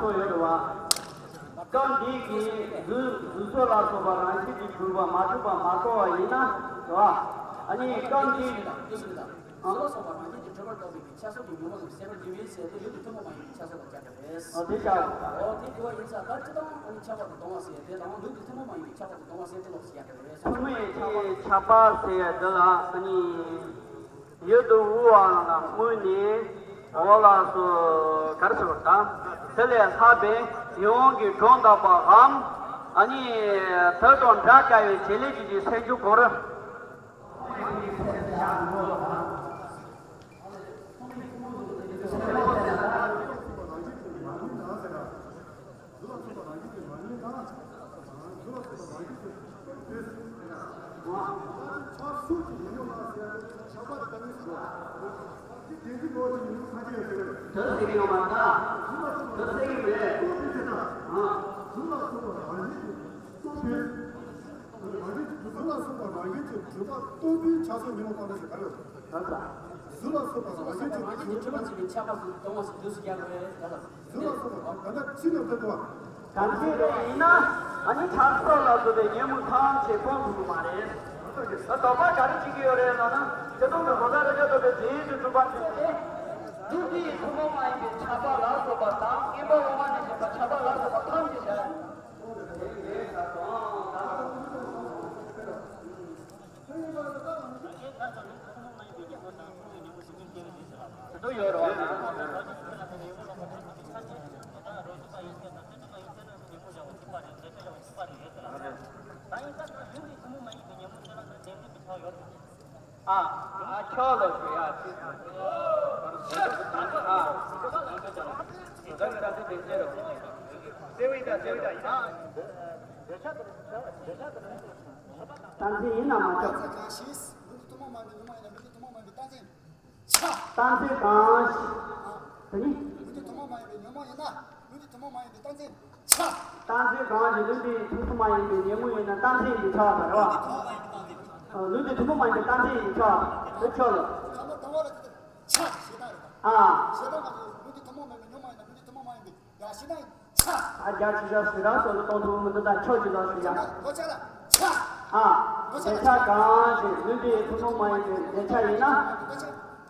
ཐོག་ཡོད་རེད་བ། སྐབས་འདི་གི་གཟུགས་གཟུགས་སོགས་ལ་སོགས་པ་རང་བཞིན་གྱིས་གྲུབ་པ་མ་གྲུབ་པ་མ་རྟོགས་པ་ཡིན་ན་རེད་བ། ཨ་ནི་སྐབས་འདི། གཟུགས་ལ་སོགས་པ་རང་བཞིན་གྱིས་གྲུབ་པར་རྟོགས་པའི་ཆ་སོགས་ཀྱི་ཉོན་མོངས་ཀྱི་སེལ་བ་འདི་ཡོད་ཟེར་ཏེ་ཡུལ་དུ་ཐུན་མོང་མ་ཡིན་པའི་ཆ་སོགས་ལ་སྦྱར་བ་རེད། ཨོ་དེ་བྱ་བ། ཨོ་དེ་དེ་བ་ཡིན་ཙང་ད་སྤྱིར་བཏང་ཨ་ནི་ཆགས་པ་དང་སྡོམ་པ་ཟེར་དེ་དང་ཡུལ་དུ་ཐུན་མོང་མ་ཡིན་པའི་ཆགས་པ་དང་སྡོམ་པ་ཟེར་དེ་ལོགས་སུ་ཡང་འགྲོ་བས་སོ། ཐུན་མོང་མ་ཡིན་པའི་ཆགས་པ་ཟེར་ཡ་འདི་ལ་ཨ་ནི། ཡུལ་དུ་དབུལ་བ་ལ་བསྔོས་ནས་འོ་ལགས་སོ། ག་རེ་ཟེར་བ་དང་། དེ་ལས་ལྷག་པའི་ཡིད་འོང་གི་གྲོགས་འདག་པའམ། ཨ་ནི་དེ་དང་འདྲ་དཀའ་བའི་བྱེད་ལས་ཀྱི་སེལ་རྒྱུ་སྐོར། དེ་ཟེར་གྱི་ཡོད་མ་རེད། དེ་ཟེར་གྱི་མེད། ཨ། གཟུགས་ལ་སོགས་པ་རང་བཞིན་གྱིས་གྲུབ་པ་རྟོགས་པའི་ཆ་སོགས་ཉོན་མོངས་སྤངས་པ་ཞེས་བྱ་བ། གཟུགས་ལ་སོགས་པ་རང་བཞིན་གྱིས་གྲུབ་པ་རྟོགས་པ་ཞེས་བྱ་བ་དུས་སུ་རྒྱག་དགོས་ད་ལ། གཟུགས་ལ་སོགས་པ་ད་ལྟ་ཕྱི་ནས་འདོད་པ། གང་ཞིག་རེ་ཡིན་ན་ཨ་ནི་ཆགས་སོགས་ལ་སོགས་པའི་ཉོན་མོངས་ཐམས་ཅད་སྤོང་ཐུབ་ཀྱི་མ་རེད། ད་དོགས་པ་ག་རེ་བྱེད་ཀྱི་ཡོད་རེད་ལབ་ན་ཆེ་མཐོང་གི་གོ་ས་རེ་ཆ་དོགས་པའི་རྗེས་སུ་གྲུབ་པ་ཞིག་སྟེ། རྒྱུ་འདི་ཡི་ཐུན་མོང་མ་ཡིན་པའི་ཆགས་པ་ལ་སོགས་པ་དང་སྐྱེ་འགྲོ་ལ་སོགས་པ་ཐམས་ཅད་བྱ། ཨ། ཨ། ཁྱོད་ལ་ཞུ་ཡ་ཅི། ཨ། ད་ནི་ད་དེ་དེ་ཟེར་རོ། སེ་བི་ད་སེ་བི་ད་ཡིན། རྟགས་མཚན་ཡིན་ན་མ་ཁྱབ། རྟགས་མཚན་གང་ཞིག་ལུགས་འདི་ཐུན་མོང་མ་ཡིན་པའི་ཉོན་མོངས་ཡིན་ན་ལུགས་འདི་ཐུན་མོང་མ་ཡིན་པའི་རྟགས་མཚན། ཆ། རྟགས་མཚན་གང་ཞིག་དེ་ནི། ལུགས་འདི་ཐུན་མོང་མ་ཡིན་པའི་ཉོན་མོངས་ཡིན་ན་ལུགས་འདི་ཐུན་མོང་མ་ཡིན་པའི་རྟགས་མཚན། ཆ། རྟགས་མཚན་གང་ཞིག་ལུགས་འདི་ཐུན་མོང་མ་ཡིན་པའི་ཉོན་མོངས་ཡིན་ན་རྟགས་མཚན་ཡིན་པའི་ཆ་བ་དང་རེད་བ། ལུགས་འདི་ཐུན་མོང་མ་ཡིན་པའི་རྟགས་མཚན་ཡིན་པའི་ཆ་བ་དེ་ཆོག་ལ། ཁ་ལོ་དང་བ་ལ་དེ་ཆ་ཞེ་དྲག་རེད། ཨ། ཞེ་དྲག་གང་ཞིག་ལུགས་འདི་ཐུན་མོང་མ་ཡིན་པའི་ཉོན་མོངས་ཡིན་ན་ལུགས་འདི་ཐུན་མོང་མ་ཡིན་པའི། ཡ་ཤི་ན་ཡིན། ཆ། ཨ་རྒྱ་ཆི་ཆ་སི་ར་སོ་སོ་གཏོང་ཐུབ་མི་འདུག་ད་ཁྱོད་ཀྱི་ལ་ཞུ་ཡ། ལོ་ཆ་ལ། ཆ། ཨ། ལོ་ཆ་ལ། འདོད་ཆགས་གང་ཞིག་ལུས་འདི་ཐུན་མོང་མ་ཡིན་པའི་འདོད་ཆགས་ཡིན་ན། ལོ་ཆ།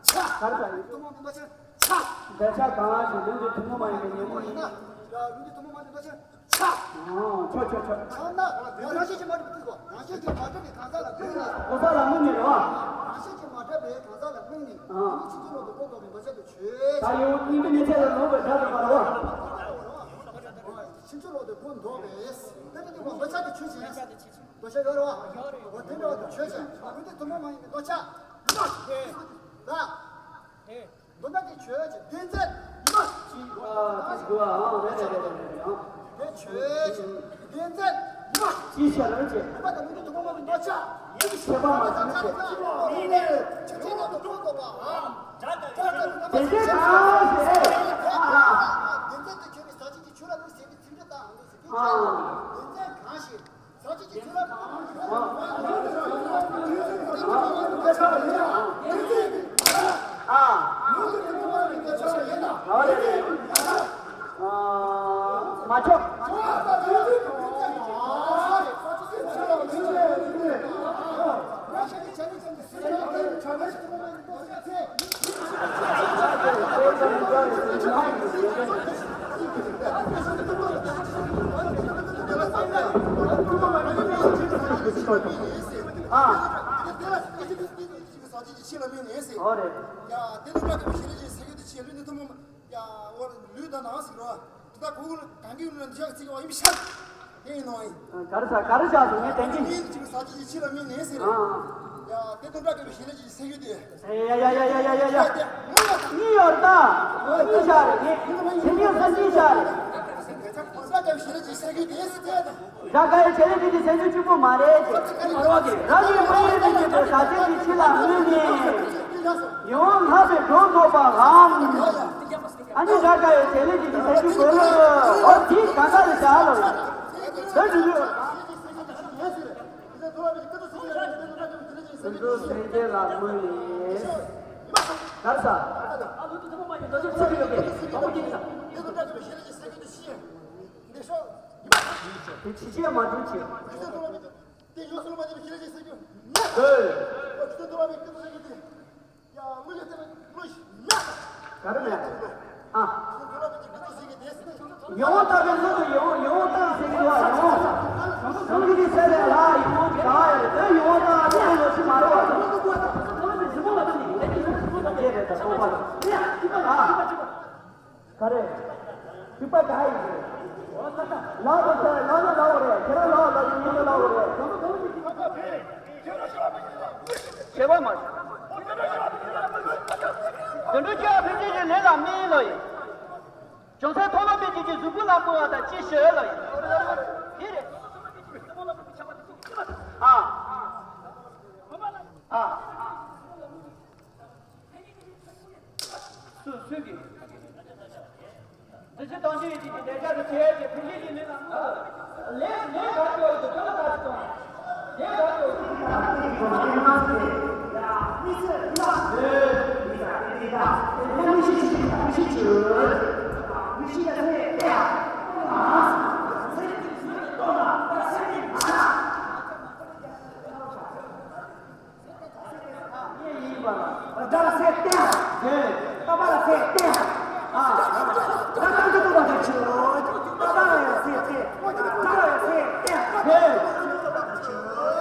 ཆ། ག་རེ་ཟ་ཡིན། ཐུན་མོང་མིན་པ་ཆ། ཆ། འདོད་ཆགས་གང་ཞིག་ལུས་འདི་ཐུན་མོང་མ་ཡིན་པའི་ཉོན་མོངས་ཡིན་ན། ཡ་ལུས་འདི་ཐུན་མོང་མ་ཡིན་པ་ཆ། ཆ། ཨོ། ཆོག་ཆོག་ཆོག་ཆ་ན། ཡ་རང་བཞིན་གྱིས་མ་གྲུབ་པའི་ཚུལ་གོ། རང་བཞིན་གྱིས་མ་གྲུབ་པའི་གང་ཟག་ལ་ཀུན་ནས། གང་ཟག་ལ་དམིགས་ནས་རེད་བ། རང་བཞིན་གྱིས་མ་གྲུབ་པའི་གང་ཟག་ལ་དམིགས་ནས། ཨ། ཕྱིན་ཅི་ལོག་ཏུ་སྒོ་འདོགས་པའི་འདོད་ཆགས་དེ་ཆོས་ཅན། ད་ཡོད་སྙིང་པོའི་གནས་ཚད་ལ་ནོར་བའི་སྒྲ་དེ་མ་རེད་བ། ཕྱིན་ཅི་ལོག་ཏུ་སྒོ་འདོགས་པས། དེ་ལྟ་དུས་འདོད་ཆགས་དེ་ཆོས་ཅན། འདོད་ཆགས་ཡོད་རེད་བ། འོ་དེ་འདྲ་བ་དེ་ཆོས་ཅན། ལུས་འདི་ཐུན་མོང་མ་ཡིན་པའི་འདོད་ཆགས། ལ། འདོད་ཆགས་དེ་ཆོས་ཅན། བདེན་འཛིན་མ། ཅི། ཨ། ཅི་དགོས། ཨ། རེད་རེད་རེད་རེད། དེ་ཆོས་ཅན། བདེན་འཛིན་མ། ཅི་བྱ་རང་བྱེད། མ་དང་མི་དེ་ཐུན་མོང་མ་ཡིན་པའི་འདོད་ཆགས། ཡིད་ཀྱི་ཁྱད་པར་མ་ཟིན་བྱེད། ཆོས་ཅན་ལ་དུ་ཁོང་དོགས་པའམ། དེ་ཚེ་གང་ཞིག་ཨ། བདེན་འཛིན་དེ་ཆོས་པའི་ཟག་བཅས་ཀྱི་ཆོས་རབ་ཏུ་ཟད་པའི་ཚིག་འབྲུ་དང་ཟེར་དུས་ཨ། བདེན་འཛིན་གང་ཞིག་ཟག་བཅས་ཀྱི་ཆོས་རབ་ཏུ། ཨ། ཨ། ཨ། རེད་རེད། ཨ། མ་ཆོག་ཨ། ཟག་བཅས་ཀྱི་ཆོས་ལ་དམིགས་ནས་ཟེར། ཨོ་རེད། ཡ། དེ་ནི་སྐབས་དེ་ཞི་ལུས་ཀྱི་སེམས་ཡུལ་དེ་ཆེ་ལུས་ནི་ཐུན་མོང་མ། ཡ། འོ་ལུས་དང་ནང་ཟེར་རོ། དེ་དག་གོ་གུ་གང་གི་ལུས་ལ་འཇག་ཚིག་པ་ཡིན་ཤག་དེ་ཡིན་ནོ་ཡིན། ག་རེ་ཟ། ག་རེ་བཞག་སོང་། ངས་དྲན་གྱི། ཡིན་ཅིག་ཟག་བཅས་ཀྱི་ཆོས་ལ་དམིགས་ནས་ཟེར། ཨ། ཡ། དེ་དོན་དག་གི་ཞི་ལུས་ཀྱི་སེམས་ཡུལ་དེ། ཡ་ཡ་ཡ། གཉིས་ཡོད་ད། གཉིས་བཞག་རེད། ངས་དེ་གཉིས་ས་གཉིས་བཞག་རེད། དོན་དག་གི་ཞི་ལུས་ཀྱི་སེམས་ཡུལ་དེ་ཟེར་དེ། རྒྱ་གར་བྱེད་ལས་དེ་དེ་སེམས་ཅན་གཅིག་པོ་མ་རེད་ཅེས། རང་གི་མ་ཡིན་པའི་ཉེས་པའི་ཟག་བཅས་ཀྱི་ཆོས་ལ་དམིགས་ནས། ཡིད་འོང་ལྷག་པའི་སྒྲོ་འདོགས་པའམ། ཨ་ནི་ར་ཀ་ཡི་བྱེད་ལས་ཀྱི་ཟེར་རྒྱུ་དགོས་ལོ། འོ་དེ་ག་འདྲ་རེད་བྱ་ལོ། ད་འགྲུལ་འགྲུལ། དུད་འགྲོ་སེམས་ཅན་ལ་དངོས་ནས། གར་ས། དེ་ཕྱི་རྒྱལ་མ་འགྲུལ་བྱེད། དེ་ཡོངས་སུ་མ་ཉམས་པའི་ཤེས་རབ་ཀྱི་སེམས་ཀྱི། ཧེ། ཁྱོད་ཚོ་བ་བའི་སྐད་དུ་ཟེར་གྱི། ཡ། མི་ལ་བལྟས་ན་བློ་ཞིག་མེད། ག་རེ་མེད། ཨ། ཁྱོད་ཚོ་བ་བའི་སྐད་དུ་ཟེར་གྱི་དེ་སེམས་ཀྱི། ཡིད་འོང་ལྟ་བའི་ལྷ་དུ་ཡིད་འོང་ཡིད་འོང་ལྟ་ཟེར་གྱི་བ་ཡིད་འོང་། གང་གི་ནི་ཟེར་ལས་ལྷ་ཡིད་འོང་གི་ག་ཡ་རེད། དེ་ཡིད་འོང་ལྟ་བ་དེ་ལོ་ཞིག་མ་རེད་བ། དེ་རེད་ད་སོང་པ་ལ། ཨ། ག་རེ། ཞིག་པ་ག་ཡིན་གྱི། ལག་པ་ཟེར་ལག་ན་ལག་པ་རེད། ཁྱེད་རང་ལག་ལ་ཡིན་ན་ལག་པ་རེད། བྱེད་པ་མ། དུད་འགྲོ་སྐྱེ་བ་ཕན་ཆད་ཀྱི་ལས་ལ་དམིགས་ལོ་ཡིན། བྱང་སེམས་མཐོང་ལམ་པའི་རྒྱུད་ཀྱི་གཟུགས་པོ་ལ་བསྐུར་བ་དང་ཅི་ཞིག་ལོ་ཡིན། དེ་རེད། ཨ། ཨ། སུ་སུས་ཀྱིས། འདི་ཕྱི་དང་ཆོས་ཡིན་གྱི་ལས་བྱ་རུ་ཁྱེད་ཀྱི་ཕན་ཆད་ཀྱི་ལས་ལ་དམིགས། ལས་ལས་ག་ཚོད་ཡོད་དོ་ལ་ག་ཚོད་དང་། ལས་ག་ཚོད་ཡོད་དོ་ལ་ག་ཚོད་དང་། སྒྲ་ལ་སེ་བསྟན། ལྟ་བ་ལ་སེ་བསྟན། ཨ། སྒྲ་རྟག་ཏུ་རྟོགས་པར་བྱ་སྤྱོད། ལྟ་བ་ལ་ཡང་སེ་བསྟན། སྒྲ་ལ་ཡང་སེ་བསྟན།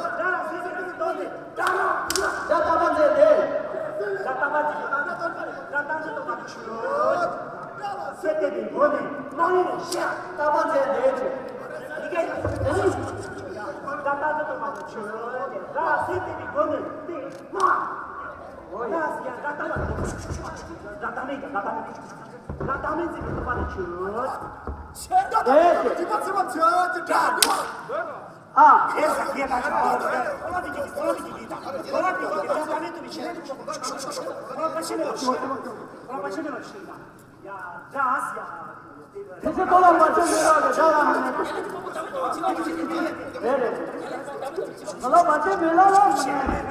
སྒྲ་ལ་སེ་བསྟན་ཏུ་རྟོགས་ཏེ་སྒྲ་རང་། སྒྲ་རྟག་པ་མཛད་དེ། སྒྲ་རྟག་པ་མཛད་དེ། སྒྲ་རྟག་ཏུ་རྟོགས་པར་བྱ་སྤྱོད། སེ་བསྟན་པའི་སྒོ་ནས་རྣམ་དབྱེ་ནས་བཤད། རྟག་པ་མཛད་དེ་ཆོས། ཡི་གེ་ནི། སྒྲ་རྟག་ཏུ་རྟོགས་པར་བྱ་སྤྱོད། སྒྲ་སེ་བསྟན་པའི་སྒོ་ནས་སྟེ། མ། ཨོ་ཡ། ཡ་ཡ། སྒྲ་རྟག་མ་རེད། སྒྲ་རྟག་མིན་ཀྱང་སྒྲ་རྟག་མིན། སྒྲ་རྟག་མིན་ཚིག་གི་རྟོག་པ་ནི་ཆོས། ཨེ་ཙི། ཨ། ཨེ་ཟ་ཡེ་ད་ཆ། ཁོ་ལ་དེ་གི་ཁོ་ལ་དེ་གི་ཁོ་ལ་དེ་གི་ད་ཁོ་ལ་དེ་གི་སྒྲ་རྟག་མིན་དུ་མི་ཤེས། ཁོ་ལ་ཁ་ཤས་མེད་ལ་ཤེས། ཁོ་ལ་ཁ་ཤས་མེད་ལ་ཤེས་ད། ཡ། སྒྲ་ཨ་ཟི་ཡ། དེ་ཚེ་ཁོ་ལ་མ་བྱོན་མི་རག་གི་སྒྲ་ལ་མི་ནི། རེད་རེད། ཁོ་ལ་མ་བྱོན་མི་རག་ལ་མི་ནི།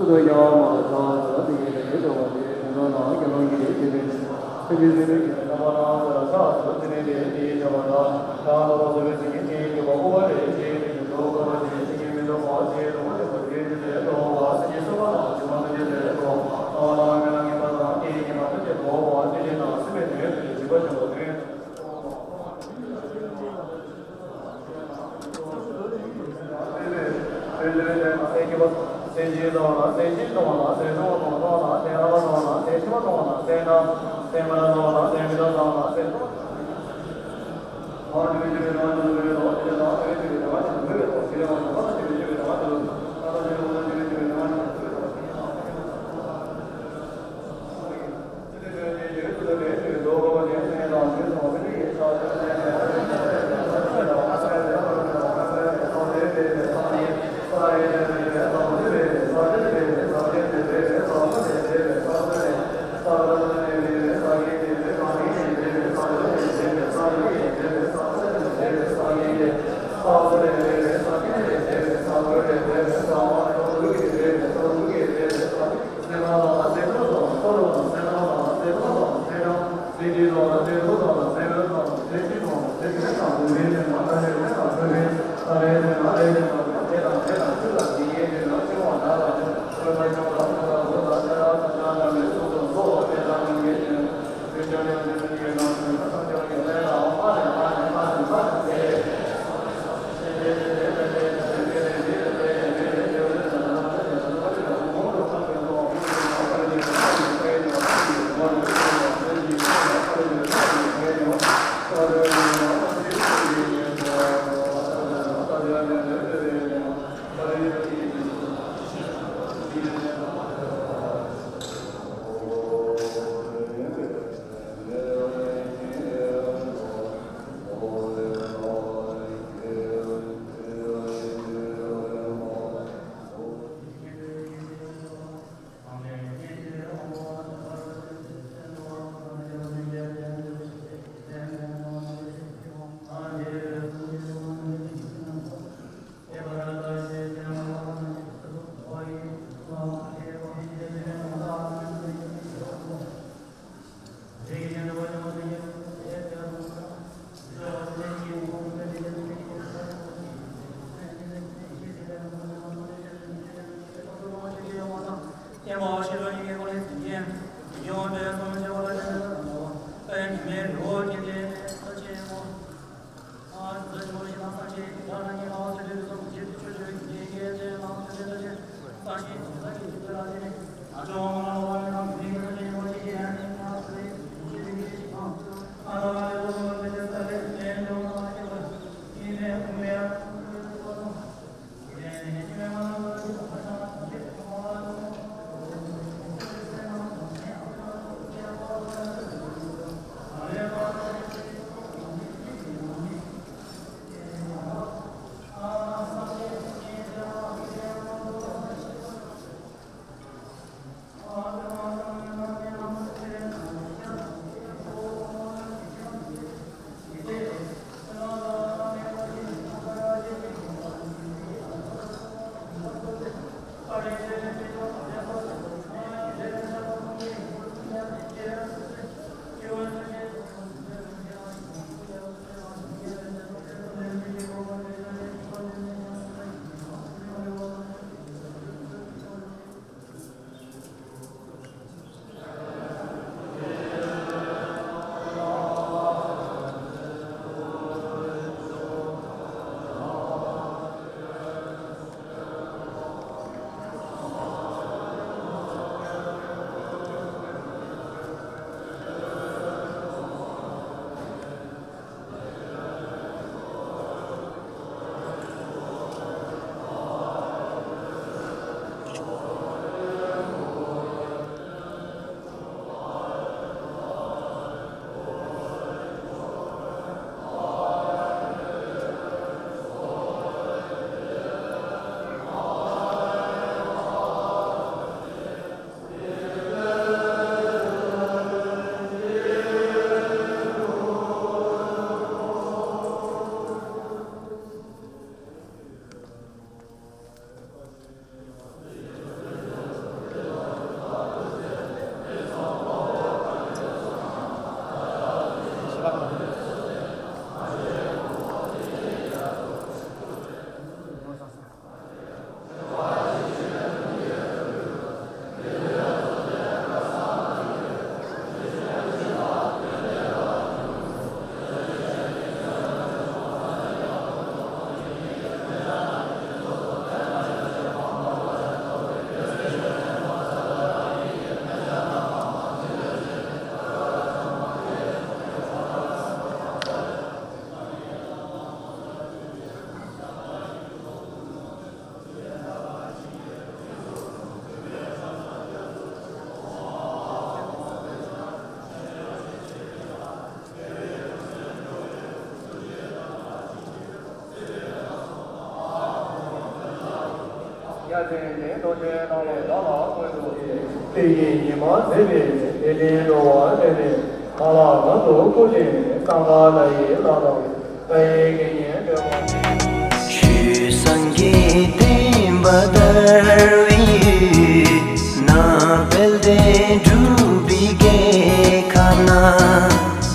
དུ་ཡང་མ་ལ་ཚང་ལ་དེ་ཡི་ལས་འགྲོ་བ་དེ་དོན་དུ་ན་དགེ་སློང་གི་ལས་ཀྱི་ལས་ཕྱིན་ཅི་ཕྱིན་ཅི་ཕྱིན་གྱི་རྣམ་པ་སྣང་ཚུལ་ལ་ཆགས་སོ་ཅི་ནས་དེ་དེ་ཡི་བྱ་བ་དང་། ཡང་དག་པར་རྫོགས་པའི་སེམས་ཀྱི་རྐྱེན་གྱིས་འགྱུར་བ་འཁོར་བ་རེ་ཞིག་ཏུ་འགྲོ་དགོས་པ་དེ་སེམས་ཀྱི་མི་སྡུག་པ་ཞེས་རུང་བ་ལས་འགོ་བྱས་ཏེ་ལས་འགྲོ་བ་སེམས་ཀྱི་སོ་སོ་དང་བཅོས་མ་ཐམས་ཅད་ལས་འགྲོ་བ་སྣང་བ་དང་སྨོན་ལམ་ངན་པ་དང་རྐྱེན་གྱིས་མ་ཐམས་ཅད་འགྲོ་བ་སེམས་ཅན་དང་སེམས་པའི་དོན་དུ་སྦྱིན་པ་བྱ་བ་དོན། བརྒྱ་བྱིན་གྱིས་རྡོ་རྗེ་ལ་ལོ་ཟླ་ལ་བཀོད་དུ་གཤེགས། དེ་ཡི་ཉི་མ་ཟེར་བའི་དེ་ལས་འགྲོ་བ་ལས་ནས་མ་ལ་ལམ་དུ་བཀོད་ཅིང་། སངས་རྒྱས་ལ་ཡི་ལ་དང་། ཆོས་སངས་རྒྱས་བསྟན་པ་དར་བའི་ཡུལ། ན་དཔལ་ལྡན་འབྲུག་པའི་རྒྱལ་ཁབ་ན།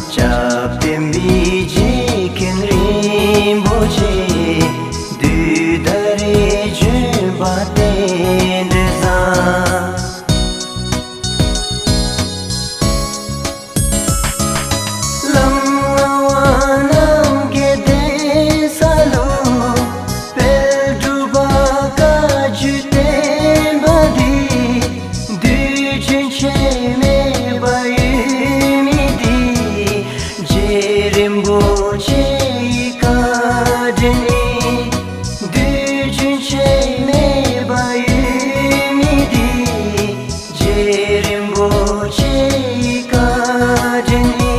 སྐྱབས་བསྟན་པའི་རྗེ་མཁན་རིན་པོ་ཆེ། བདུད་ད་རེས་བྱོན་པ་རྟེན་འབྲེལ་བཟང་། ལམ་ལྔ་པ་རྣམས་ཀྱི་གདན་ས་ལུ། དཔལ་འབྲུག་པ་བཀའ་བརྒྱུད་བསྟན་པ་འདི། དུས་རྒྱུན་ཆད་མེད་པར་ཡོད་མི་འདི། རྗེ་རིན་པོ་ཆེའི་བཀའ་དྲིན་ནི། དུས་རྒྱུན་ཆད་མེད་པར་ཡོད་མི་འདི། རྗེ་རིན་པོ་ཆེའི་བཀའ་དྲིན་ནི།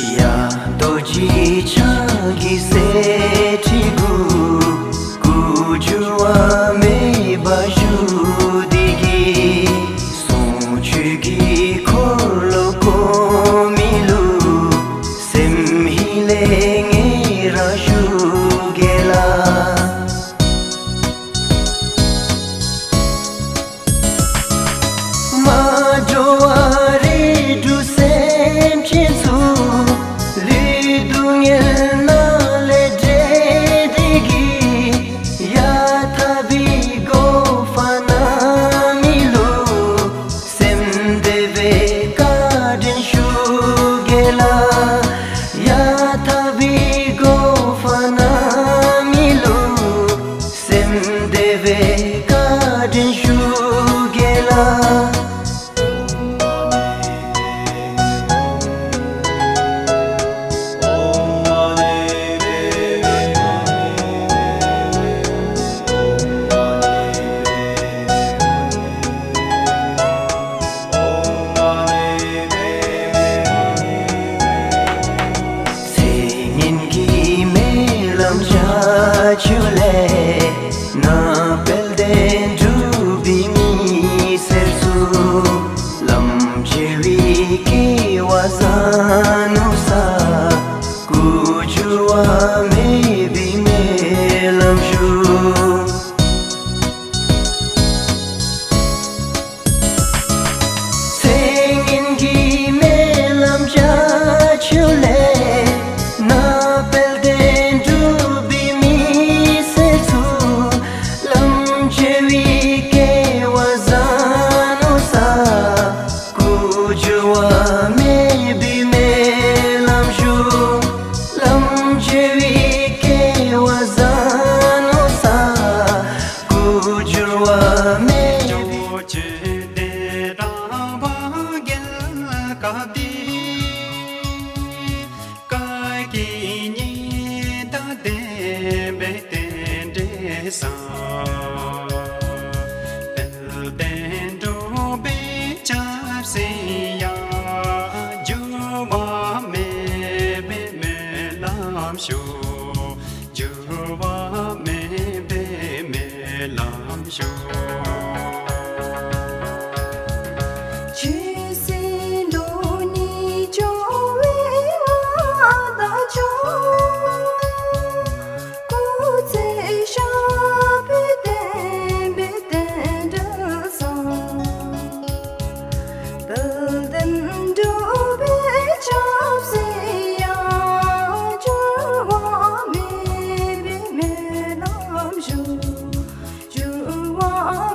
ཡ། རྡོ་རྗེ་འཆང་གི་གསེར་ཁྲི་གུ། སྐུ་འགྱུར་བ་མེད་པ་བཞུགས་བདེ་གི། གསུང་ཆོས་ཀྱི་འཁོར་ལོ་བསྐོར་མི་ལུ། སེམས་ཧི་ལས་ངེས་ར་ཞུ་གེ་ལ། མ་འགྲོ་བ་རིགས་དྲུག་སེམས་ཅན་ཚུ། ལུས་སྡུག་བསྔལ་ནང་ལས་བསྒྲལ་བདེ་གི། ཡ་ཐ་བི་གོ་ཧྥ་ན་མི་ལུ། སེམས་བདེ་བའི་བཀའ་དྲིན་ཞུ་གེ་ལ། ཡ་ཐ་བི་གོ་ཧྥ་ན་མི་ལུ། སེམས་བདེ་བའི་བཀའ་དྲིན་ཞུ་གེ་ལ། མཚན་སྙན་གྱི་སྨོན་ལམ་བྱ་ཆུ་ལས། ན་དཔལ་ལྡན་འབྲུག་པའི་མི་སེར་ཚུ། ལམ་བྱེ་བའི་སྐལ་བ་བཟང་ནུ་ས། སྐུ་འགྱུར་བ་མེད་པའི་སྨོན་ལམ་ཞུ། མཚན་སྙན་གྱི་སྨོན་ལམ་བྱ་ཆུ་ལས། ན་དཔལ་ལྡན་འབྲུག་པའི་མི་སེར་ཚུ། ལམ་བྱེ་བའི་སྐལ་བ་བཟང་ནུ་ས། སྐུ་འགྱུར་བ་མེད་པའི་སྨོན་ལམ་ཞུ། ལམ་བྱེ་བའི་སྐལ་བ་བཟང་ནུ་ས། སྐུ་འགྱུར་བ་མེད་པའི། ཇོ་བོ་ཆོས་ལྡན་རང་དབང་རྒྱལ་ཁབ་འདི། བཀའ་བརྒྱུད་གཉིས་དང་ལྡན་པའི་རྟེན་འབྲེལ་བཟང་། དཔལ་ལྡན་འབྲུག་པའི་ཆབ་སྲིད་ཡང་། འགྱུར་བ་མེད་པའི་སྨོན་ལམ་ཞུ། འགྱུར་བ་མེད་པའི་སྨོན་ལམ་ཞུ། ཆོས་སྲིད་མདོ་གཉིས་སྐྱོང་བའི་མངའ་བདག་མཆོག། སྐུ་ཚེ་ཞབས་པད་བརྟན་པའི་རྟེན་འབྲེལ་བཟང་། དཔལ་ལྡན་འབྲུག་པའི་ཆབ་སྲིད་ཡང་། འགྱུར་བ་མེད་པའི་སྨོན་ལམ་ཞུ། འགྱུར་བ་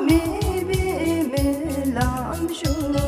མེད་པའི་སྨོན་ལམ་ཞུ།